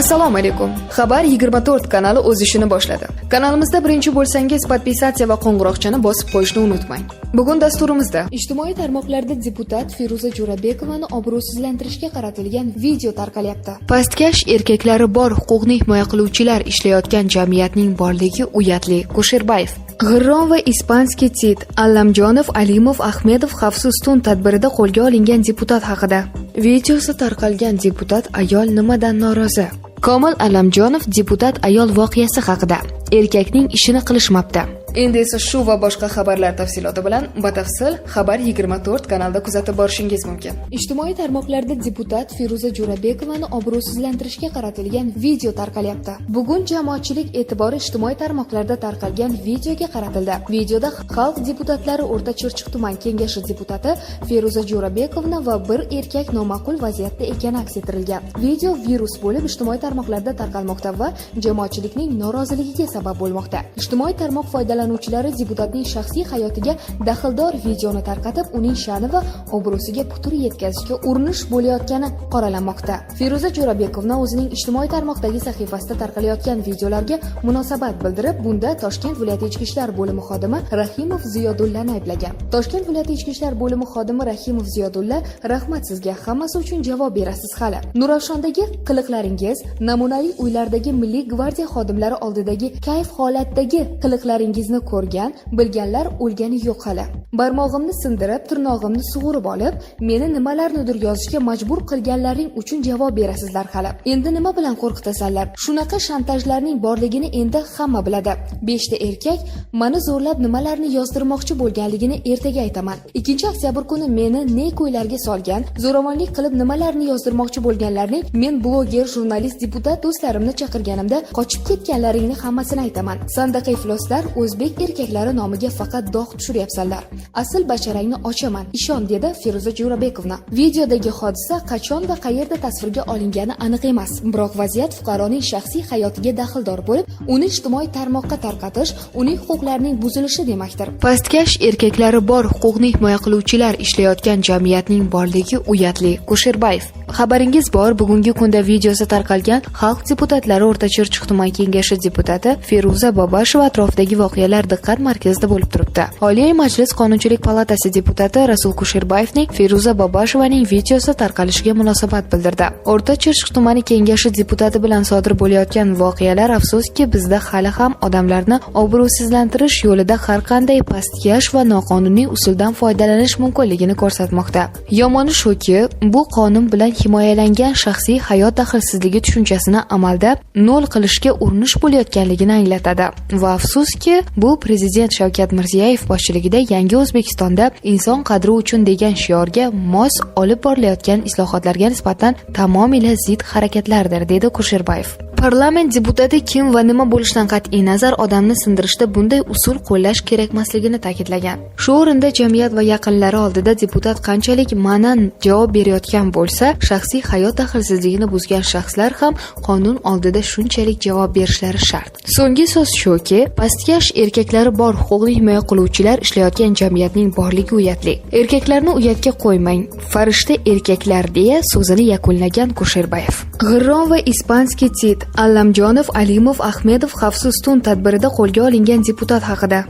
Assalomu alaykum. Xabar 24 kanali o'z ishini boshladi. Kanalimizda birinchi bo'lsangiz, подписаться va qo'ng'iroqchani bosib qo'yishni unutmang. Bugun dasturimizda ijtimoiy tarmoqlarda deputat Feruza Jo'rabekovani obro'sizlantirishga qaratilgan video tarqalyapti. Pastkash erkaklari bor huquqni himoya qiluvchilar ishlayotgan jamiyatning borligi uyatli. Kusherbayev. G'irrom va испанский tit Allamjonov, Alimov, Ahmedov xavfsiz tun tadbirida qo'lga olingan deputat haqida. Videosi tarqalgan deputat ayol nimadan norozi? Komil Allamjonov deputat ayol voqeasi haqida. Erkakning ishini qilishmabdi. Endi esa shu va boshqa xabarlar tafsiloti bilan batafsil Xabar 24 kanalda kuzatib borishingiz mumkin. Ijtimoiy tarmoqlarda deputat Feruza Jo'rabekovani obro'sizlantirishga qaratilgan video tarqalyapti. Bugun jamoatchilik e'tibori ijtimoiy tarmoqlarda tarqalgan videoga qaratildi. Videoda xalq deputatlari O'rta Chirchiq tuman kengashi deputati Feruza Jo'rabekovna va bir erkak noma'qul vaziyatda ekani aks ettirilgan. Video virus bo'lib ijtimoiy tarmoqlarda tarqalmoqda va jamoatchilikning noroziligiga sabab bo'lmoqda. Ijtimoiy tarmoq foydalanuvchilari deputatning shaxsiy hayotiga daxldor videoni tarqatib, uning sha'ni va obro'siga putur yetkazishga urinish bo'layotgani qoralanmoqda. Feruza Jo'rabekovna o'zining ijtimoiy tarmoqdagi sahifasida tarqalayotgan videolarga munosabat bildirib, bunda Toshkent viloyati ichki ishlar bo'limi xodimi Rahimov Ziyodullani ayblagan. Toshkent viloyati ichki ishlar bo'limi xodimi Rahimov Ziyodulla, rahmat sizga, hammasi uchun javob berasiz hali. Nurafshondagi qiliqlaringiz, namunali uylardagi Milliy gvardiya xodimlari oldidagi kayf holatdagi qiliqlaringizni ko'rgan, bilganlar o'lgani yo'q hali. Barmog'imni sindirib, tirnog'imni sug'urib olib, meni nimalarnidir yozishga majbur qilganlaring uchun javob berasizlar hali. Endi nima bilan qo'rqitasanlar? Shunaqa shantajlarning borligini endi hamma biladi. Beshta erkak mani zo'rlab nimalarni yozdirmoqchi bo'lganligini ertaga aytaman. 2 oktyabr kuni meni ne ko'ylarga solgan, zo'ravonlik qilib nimalarni yozdirmoqchi bo'lganlarning, men bloger, jurnalist, deputat do'stlarimni chaqirganimda qochib ketganlaringni hammasini aytaman. Sandaqa ifloslar, o'zbek erkaklari nomiga faqat dog' tushiryapsanlar. Asl basharangni ochaman, ishon, dedi Feruza Jo'rabekovna. Videodagi hodisa qachon va qayerda tasvirga olingani aniq emas, biroq vaziyat fuqaroning shaxsiy hayotiga daxldor bo'lib, uni ijtimoiy tarmoqqa tarqatish uning huquqlarining buzilishi demakdir. Pastkash erkaklari bor huquqni himoya qiluvchilar ishlayotgan jamiyatning borligi uyatli. Kusherbayev. Xabaringiz bor, bugungi kunda videosi tarqalgan xalq deputatlari O'rta Chirchiq tuman kengashi deputati Feruza Bobasheva atrofidagi voqealar diqqat markazida bo'lib turibdi. Oliy Majlis Qonunchilik palatasi deputati Rasul Kusherbayevning Feruza Bobashevaning videosi tarqalishiga munosabat bildirdi. O'rta Chirchiq tumani kengashi deputati bilan sodir bo'layotgan voqealar, afsuski, bizda hali ham odamlarni obro'sizlantirish yo'lida har qanday pastkash va noqonuniy usuldan foydalanish mumkinligini ko'rsatmoqda. Yomoni shuki, bu qonun bilan himoyalangan shaxsiy hayot daxlsizligi tushunchasini amalda nol qilishga urinish bo'layotganligini anglatadi. Va afsuski, bu prezident Shavkat Mirziyoyev boshchiligida yangi O'zbekistonda inson qadri uchun degan shiorga mos olib borilayotgan islohotlarga nisbatan tamomila zid harakatlardir, dedi Kusherbayev. Parlament deputati kim va nima bo'lishidan qat'iy nazar odamni sindirishda bunday usul qo'llash kerakmasligini ta'kidlagan. Shu o'rinda jamiyat va yaqinlari oldida deputat qanchalik ma'nan javob berayotgan bo'lsa, shaxsiy hayot daxlsizligini buzgan shaxslar ham qonun oldida shunchalik javob berishlari shart. So'nggi so'z shuki, pastkash erkaklari bor huquqni himoya qiluvchilar ishlayotgan jamiyatning borligi uyatli. Erkaklarni uyatga qo'ymang, farishta erkaklar, deya so'zini yakunlagan Kusherbayev. G'irrom va испанский tit Allamjonov, Alimov, Ahmedov xavfsiz tun tadbirida qo'lga olingan deputat haqida.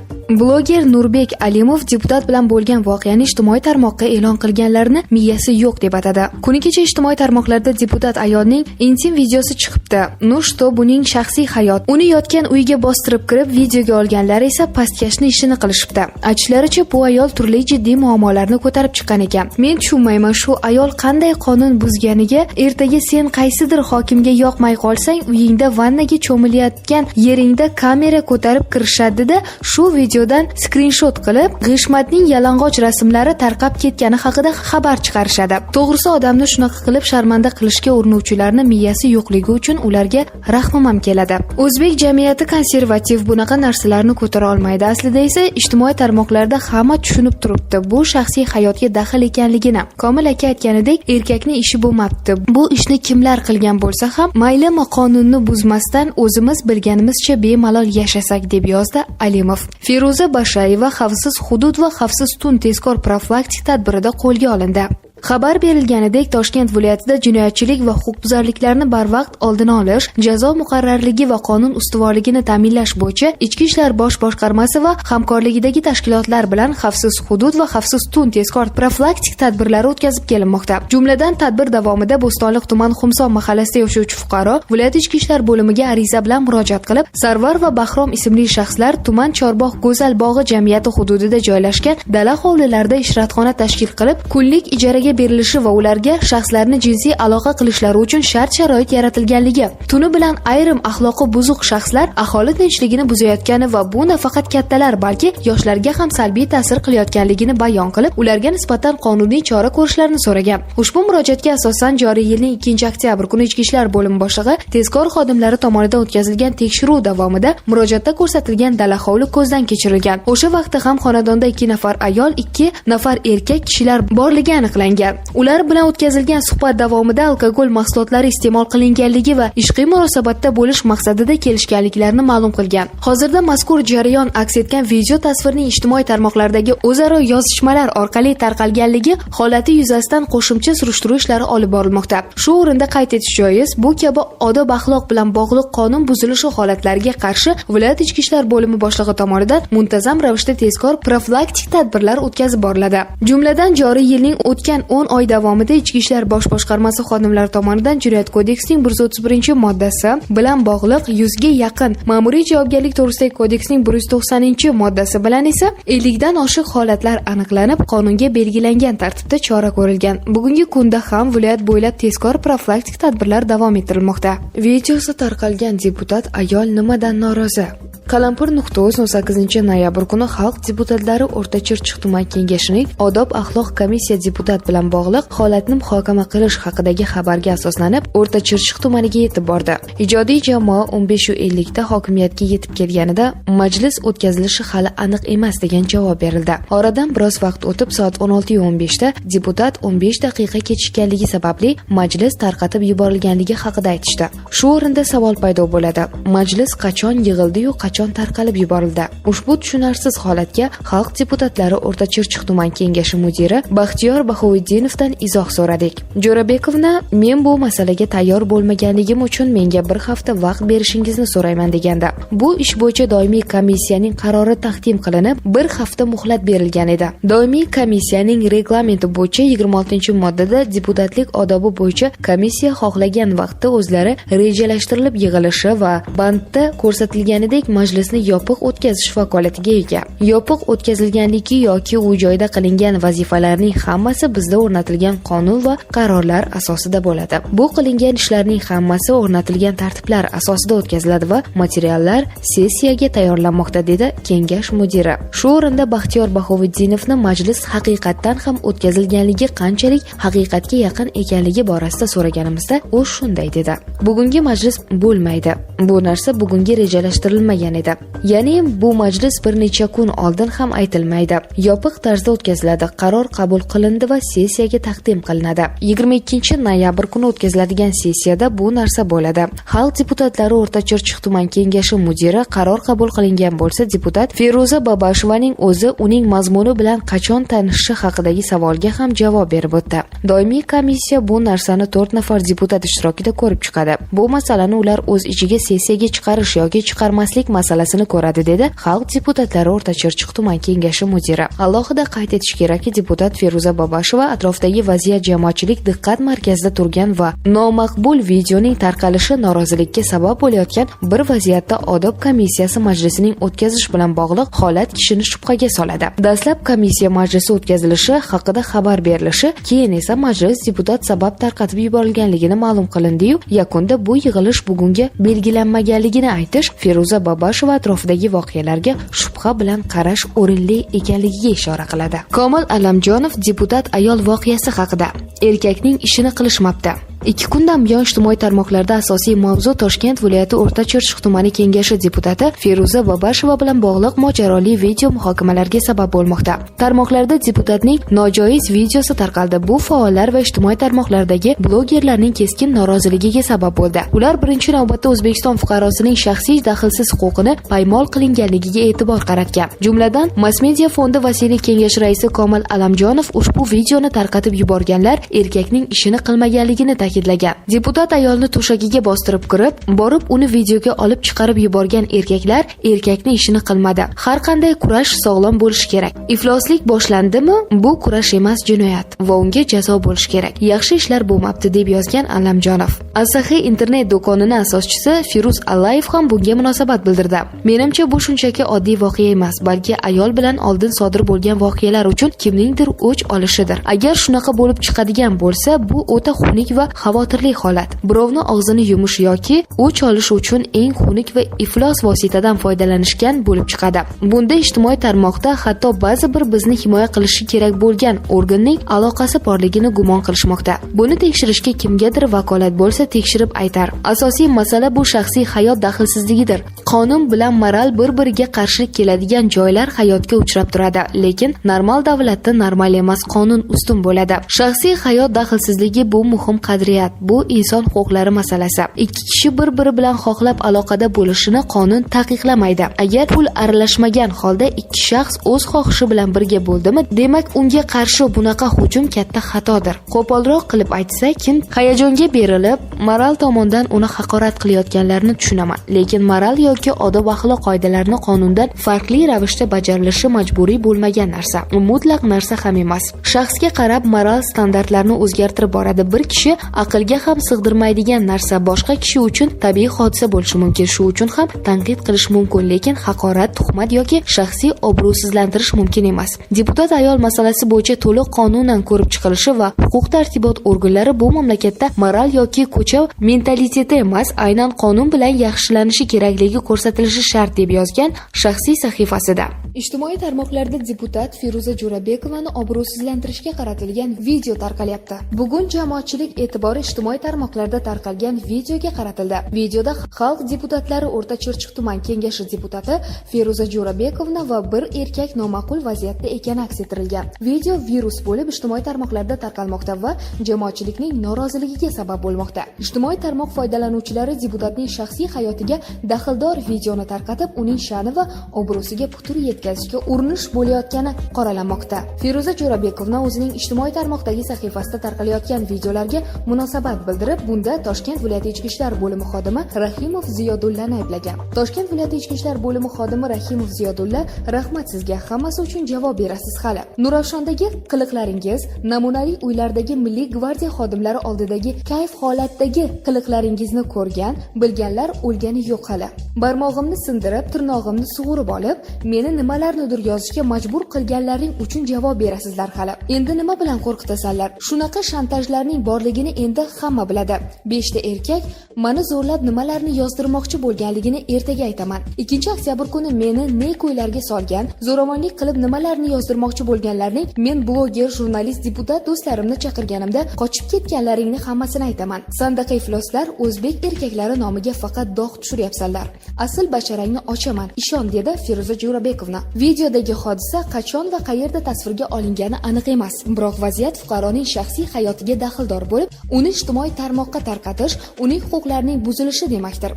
Bloger Nurbek Alimov deputat bilan bo'lgan voqeani ijtimoiy tarmoqqa e'lon qilganlarni miyasi yo'q deb atadi. Kuni kecha ijtimoiy tarmoqlarda deputat ayolning intim videosi chiqibdi. Ну что, buning shaxsiy hayot. Uni yotgan uyga bostirib kirib videoga olganlar esa pastkashni ishini qilishibdi. Aytishlaricha, bu ayol turli jiddiy muammolarni ko'tarib chiqqan ekan. Men tushunmayman, shu ayol qanday qonun buzganiga. Ertaga sen qaysidir hokimga yoqmay qolsang, uyingda vannaga cho'milayotgan yeringda kamera ko'tarib kirishadida, shu videodan skrinshot qilib, G'ishmatning yalang'och rasmlari tarqab ketgani haqida xabar chiqarishadi. To'g'risi, odamni shunaqa qilib sharmanda qilishga urinuvchilarni miyasi yo'qligi uchun ularga rahmim ham keladi. O'zbek jamiyati konservativ, bunaqa narsalarni ko'tara olmaydi. Aslida esa ijtimoiy tarmoqlarda hamma tushunib turibdi bu shaxsiy hayotga daxl ekanligini. Komil aka aytganidek, erkakni ishi bo'lmabdi. Bu ishni kimlar qilgan bo'lsa ham, maylimi, qonunni buzmasdan o'zimiz bilganimizcha bemalol yashasak, deb yozdi Alimov. Feruza Bashayeva xavfsiz hudud va xavfsiz tun tezkor profilaktik tadbirida qo'lga olindi. Xabar berilganidek, Toshkent viloyatida jinoyatchilik va huquqbuzarliklarni barvaqt oldini olish, jazo muqarrarligi va qonun ustuvorligini ta'minlash bo'yicha Ichki ishlar bosh boshqarmasi va hamkorligidagi tashkilotlar bilan xavfsiz hudud va xavfsiz tun tezkor profilaktik tadbirlari o'tkazib kelinmoqda. Jumladan, tadbir davomida Bo'stonliq tuman Xumson mahallasida yashovchi fuqaro viloyat ichki ishlar bo'limiga ariza bilan murojaat qilib, Sarvar va Bahrom ismli shaxslar tuman Chorbog' Go'zal bog'i jamiyati hududida joylashgan dala hovlilarida ishratxona tashkil qilib, kunlik ijaraga berilishi va ularga shaxslarni jinsiy aloqa qilishlari uchun shart-sharoit yaratilganligi, tuni bilan ayrim axloqi buzuq shaxslar aholi tinchligini buzayotgani va bu nafaqat kattalar, balki yoshlarga ham salbiy ta'sir qilayotganligini bayon qilib, ularga nisbatan qonuniy chora ko'rishlarini so'ragan. Ushbu murojaatga asosan joriy yilning 2 oktyabr kuni ichki ishlar bo'limi boshlig'i tezkor xodimlari tomonidan o'tkazilgan tekshiruv davomida murojaatda ko'rsatilgan dala hovli ko'zdan kechirilgan. O'sha vaqtda ham xonadonda ikki nafar ayol, ikki nafar erkak kishilar borligi aniqlangan. Ular bilan o'tkazilgan suhbat davomida alkogol mahsulotlari iste'mol qilinganligi va ishqiy munosabatda bo'lish maqsadida kelishganliklarini ma'lum qilgan. Hozirda mazkur jarayon aks etgan video tasvirning ijtimoiy tarmoqlardagi o'zaro yozishmalar orqali tarqalganligi holati yuzasidan qo'shimcha surishtiruv ishlari olib borilmoqda. Shu o'rinda qayd etish joiz, bu kabi odob axloq bilan bog'liq qonun buzilishi holatlariga qarshi viloyat ichki ishlar bo'limi boshlig'i tomonidan muntazam ravishda tezkor profilaktik tadbirlar o'tkazib boriladi. Jumladan, joriy yilning o'tgan 10 oy davomida Ichki ishlar bosh boshqarmasi xodimlari tomonidan Jinoyat kodeksining 131 moddasi bilan bog'liq 100 ga yaqin, Ma'muriy javobgarlik to'g'risidagi kodeksning 190 moddasi bilan esa 50 dan oshiq holatlar aniqlanib, qonunga belgilangan tartibda chora ko'rilgan. Bugungi kunda ham viloyat bo'ylab tezkor profilaktik tadbirlar davom ettirilmoqda. Videosi tarqalgan deputat ayol nimadan norozi? Qalampir.uz 18 noyabr kuni xalq deputatlari O'rta Chirchiq tuman kengashining odob axloq komissiya deputat bilan bog'liq holatni muhokama qilish haqidagi xabarga asoslanib O'rta Chirchiq tumaniga yetib bordi. Ijodiy jamoa 15:50 da hokimiyatga yetib kelganida majlis o'tkazilishi hali aniq emas degan javob berildi. Oradan biroz vaqt o'tib, soat 16:15 da deputat 15 daqiqa kechikkanligi sababli majlis tarqatib yuborilganligi haqida aytishdi. Shu o'rinda savol paydo bo'ladi. Majlis qachon yig'ildi-yu, qachon tarqalib yuborildi? Ushbu tushunarsiz holatga xalq deputatlari O'rta Chirchiq tuman kengashi mudiri Baxtiyor Bahoviddinovdan izoh so'radik. Jo'rabekovna, men bu masalaga tayyor bo'lmaganligim uchun menga bir hafta vaqt berishingizni so'rayman degandi. Bu ish bo'yicha doimiy komissiyaning qarori taqdim qilinib, bir hafta muhlat berilgan edi. Doimiy komissiyaning reglamenti bo'yicha 26 moddada deputatlik odobi bo'yicha komissiya xohlagan vaqtda o'zlari rejalashtirilib yig'ilishi va bandda ko'rsatilganidek majlisni yopiq o'tkazish vakolatiga ega. Yopiq o'tkazilganligi yoki u joyda qilingan vazifalarning hammasi bizda o'rnatilgan qonun va qarorlar asosida bo'ladi. Bu qilingan ishlarning hammasi o'rnatilgan tartiblar asosida o'tkaziladi va materiallar sessiyaga tayyorlanmoqda, dedi kengash mudiri. Shu o'rinda Baxtiyor Bahoviddinovni majlis haqiqatdan ham o'tkazilganligi qanchalik haqiqatga yaqin ekanligi borasida so'raganimizda u shunday dedi: "Bugungi majlis bo'lmaydi. Bu narsa bugunga rejalashtirilmagan edi. Ya'ni bu majlis bir necha kun oldin ham aytilmaydi. Yopiq tarzda o'tkaziladi. Qaror qabul qilindi va sessiyaga taqdim qilinadi. 22 noyabr kuni o'tkaziladigan sessiyada bu narsa bo'ladi." Xalq deputatlari O'rta Chirchiq tuman kengashi mudiri qaror qabul qilingan bo'lsa, deputat Feruza Babashovaning o'zi uning mazmuni bilan qachon tanishishi haqidagi savolga ham javob berib o'tdi. Doimiy komissiya bu narsani to'rt nafar deputat ishtirokida ko'rib chiqadi. Bu masalani ular o'z ichiga sessiyaga chiqarish yoki chiqarmaslik masalasini ko'radi, dedi xalq deputatlari O'rta Chirchiq tuman kengashi mudiri. Alohida qayd etish kerakki, deputat Feruza Babashova atrofidagi vaziyat jamoatchilik diqqat markazida turgan va nomaqbul videoning tarqalishi norozilikka sabab bo'layotgan bir vaziyatda odob komissiyasi majlisining o'tkazish bilan bog'liq holat kishini shubhaga soladi. Dastlab komissiya majlisi o'tkazilishi haqida xabar berilishi, keyin esa majlis deputat sabab tarqatib yuborilganligini ma'lum qilindi-yu, yakunda bu yig'ilish bugunga belgilanmaganligini aytish Feruza Babashova atrofidagi voqealarga shubha bilan qarash o'rinli ekanligiga ishora qiladi. Komil Allamjonov deputat ayol voqeasi haqida: "Erkakning ishini qilishmabdi". 2 kundan buyon ijtimoiy tarmoqlarda asosiy mavzu Toshkent viloyati O'rta Chirchiq tumani kengashi deputati Feruza Bobasheva bilan bog'liq mojaroli video muhokamalarga sabab bo'lmoqda. Tarmoqlarda deputatning nojoiz videosi tarqaldi. Bu faollar va ijtimoiy tarmoqlardagi blogerlarning keskin noroziligiga sabab bo'ldi. Ular birinchi navbatda O'zbekiston fuqarosining shaxsiy daxlsiz huquqini paymol qilinganligiga e'tibor qaratgan. Jumladan, Mass Media fondi vasiylik kengashi raisi Komil Alamjonov ushbu videoni tarqatib yuborganlar erkakning ishini qilmaganligini ta'kidlagan. Deputat ayolni to'shagiga bostirib kirib, borib uni videoga olib chiqarib yuborgan erkaklar erkakni ishini qilmadi. Har qanday kurash sog'lom bo'lishi kerak. Ifloslik boshlandimi, bu kurash emas, jinoyat va unga jazo bo'lishi kerak. Yaxshi ishlar bo'lmabdi, deb yozgan Alamjonov. Asahi internet do'konini asoschisi Firuz Allayev ham bunga munosabat bildirdi. Menimcha, bu shunchaki oddiy voqea emas, balki ayol bilan oldin sodir bo'lgan voqealar uchun kimningdir o'ch olishidir. Agar shunaqa bo'lib chiqadigan bo'lsa, bu o'ta xunuk va xavotirli holat. Birovni og'zini yumish yoki o'ch olish uchun eng xunuk va iflos vositadan foydalanishgan bo'lib chiqadi. Bunda ijtimoiy tarmoqda hatto ba'zi bir bizni himoya qilishi kerak bo'lgan organning aloqasi borligini gumon qilishmoqda. Buni tekshirishga kimgadir vakolat bo'lsa, tekshirib aytar. Asosiy masala bu shaxsiy hayot daxlsizligidir. Qonun bilan moral bir-biriga qarshilik keladigan joylar hayotga uchrab turadi, lekin normal davlatda normal emas qonun ustun bo'ladi. Shaxsiy hayot daxlsizligi bu muhim qadriyat, bu inson huquqlari masalasi. Ikki kishi bir-biri bilan xohlab aloqada bo'lishini qonun taqiqlamaydi. Agar pul aralashmagan holda ikki shaxs o'z xohishi bilan birga bo'ldimi, demak unga qarshi bunaqa hujum katta xatodir. Qo'polroq qilib aytsa, kim hayajonga berilib, moral tomondan uni haqorat qilayotganlarni tushunaman. Lekin moral yoki odob axloq qoidalarini qonundan farqli ravishda bajarilishi majburiy bo'lmagan narsa. U mutlaq narsa ham emas. Shaxsga qarab moral standartlarni o'zgartirib boradi. Bir kishi aqlga ham sig'dirmaydigan narsa boshqa kishi uchun tabiiy hodisa bo'lishi mumkin. Shu uchun ham tanqid qilish mumkin, lekin haqorat, tuhmat yoki shaxsiy obro'sizlantirish mumkin emas. Deputat ayol masalasi bo'yicha to'liq qonunan ko'rib chiqilishi va huquq tartibot organlari bu mamlakatda moral yoki ko'cha mentaliteti emas, aynan qonun bilan yaxshilanishi kerakligi ko'rsatilishi shart, deb yozgan shaxsiy sahifasida. Ijtimoiy tarmoqlarda deputat Feruza Jo'rabekovani obro'sizlantirishga qaratilgan video tarqalyapti. Bugun jamoatchilik e'tibori ijtimoiy tarmoqlarda tarqalgan videoga qaratildi. Videoda xalq deputatlari O'rta Chirchiq tuman kengashi deputati Feruza Jo'rabekovna va bir erkak noma'qul vaziyatda ekani aks ettirilgan. Video virus bo'lib ijtimoiy tarmoqlarda tarqalmoqda va jamoatchilikning noroziligiga sabab bo'lmoqda. Ijtimoiy tarmoq foydalanuvchilari deputatning shaxsiy hayotiga daxldor videoni tarqatib, uning sha'ni va obro'siga putur yetkazishga urinish bo'layotgani qoralanmoqda. Feruza Jo'rabekovna o'zining ijtimoiy tarmoqdagi sahifasida tarqalayotgan videolarga munosabat bildirib, bunda Toshkent viloyati ichki ishlar bo'limi xodimi Rahimov Ziyodullani ayblagan. Toshkent viloyati ichki ishlar bo'limi xodimi Rahimov Ziyodulla, rahmat sizga, hammasi uchun javob berasiz hali. Nurafshondagi qiliqlaringiz, namunali uylardagi Milliy gvardiya xodimlari oldidagi kayf holatdagi qiliqlaringizni ko'rgan, bilganlar o'lgani yo'q hali. Barmog'imni sindirib, tirnog'imni sug'urib olib, meni nimalarnidir yozishga majbur qilganlaring uchun javob berasizlar hali. Endi nima bilan qo'rqitasanlar? Shunaqa shantajlarning borligini endi hamma biladi. Beshta erkak mani zo'rlab nimalarni yozdirmoqchi bo'lganligini ertaga aytaman. 2 oktyabr kuni meni ne ko'ylarga solgan, zo'ravonlik qilib nimalarni yozdirmoqchi bo'lganlarning, men bloger, jurnalist, deputat do'stlarimni chaqirganimda qochib ketganlaringni hammasini aytaman. Sandaqa ifloslar, o'zbek erkaklari nomiga faqat dog' tushiryapsanlar. Asl basharangni ochaman, ishon, dedi Feruza Jo'rabekovna. Videodagi hodisa qachon va qayerda tasvirga olingani aniq emas, biroq vaziyat fuqaroning shaxsiy hayotiga daxldor bo'lib, uni ijtimoiy tarmoqqa tarqatish uning huquqlarining buzilishi demakdir.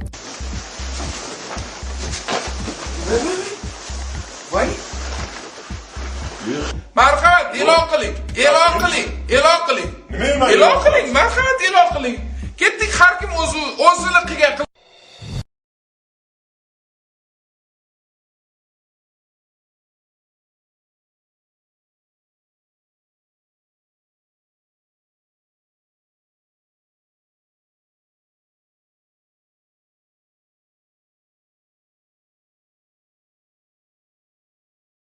Voy. Marhamat, e'lon qiling. E'lon qiling. E'lon qiling. Nima? E'lon qiling. Marhamat, e'lon qiling. Ketdik, har kim o'zi o'zini qilgan.